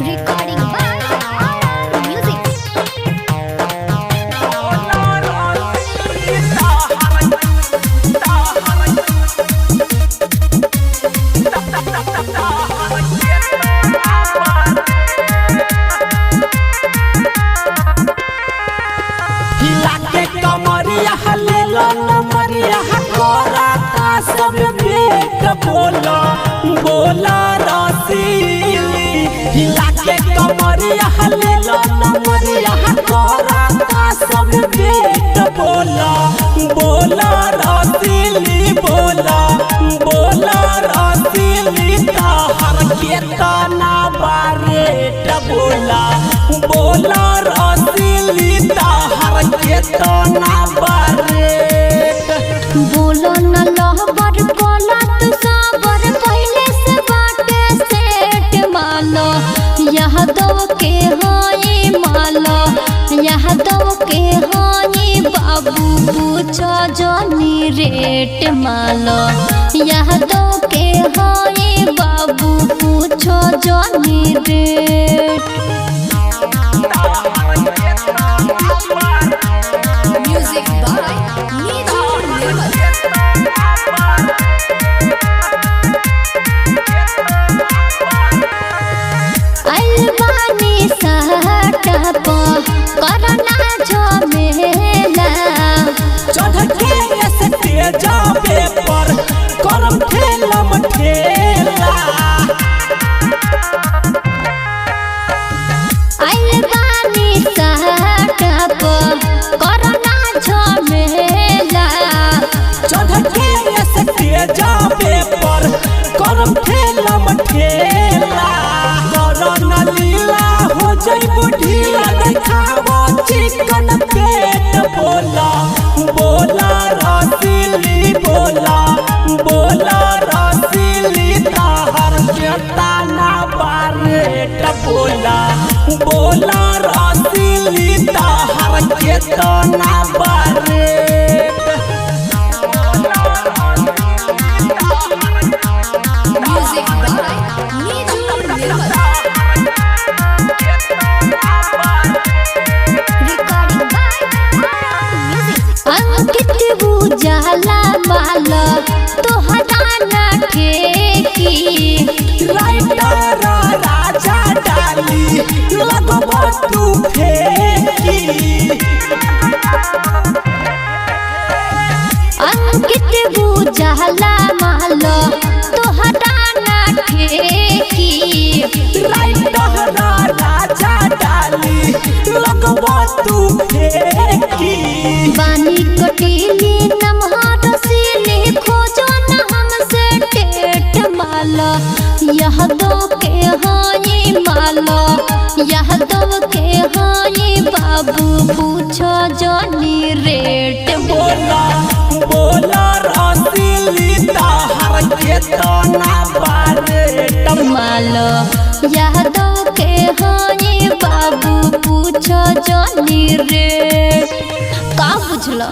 Recording by RR Music. हिला के कमरिया हलेला नमरिया कराता सब बेट बोला बोला रसीली। हिला के कमरिया हलेला नमरिया कराता सब बेट बोला बोला रसीली, बोला बोला रसीली। ताहर के तना बारेट बोला बोला रसीली, ताहर के तना बारेट। बोलो न लहबर कोला तू साबर, पहले से बाटे सेठ मालो यह दो के हाय मालो यह दो के हाय बाबू पूछो जोनी रेट मालो यह दो के हाय बाबू पूछो जोनी rate. Music by Niju Nirmal. अलबानी साटा पा करना झमेला। चढ़ के स्टेजबे पर करम ठेलम ठेला। अलबानी साटा पा करना झमेला। चढ़ के स्टेजबे पर करम ठेलम ठेला। करन लीला हो जइबू ढीला, देखाबो चिकन पेट बोला बोला रसीली, बोला बोला रसीली। ताहर के ताना बारेट बोला बोला रसीली, ताहर के ताना बारेट। Music by Niju Nirmal. Recording by Ankit उजाला माला तोहरा ना ठेकी। राइटर राजा डाली लगबो तू फेंकी। अंकित उजाला माला तोहरा ना ठेकी। राइटर राजा डाली लगबो तू फेंकी। बानी कटीली नमहा रसीली, खोजो न हमसे टेट माला यह दो के हाय माला यह दो के हाय बाबू पूछो जोनी रेट। बोला बोला रसीली, ताहर के तना बारेट। माला यह दो के हाय बाबू पूछो जोनी रेट। का बुझला?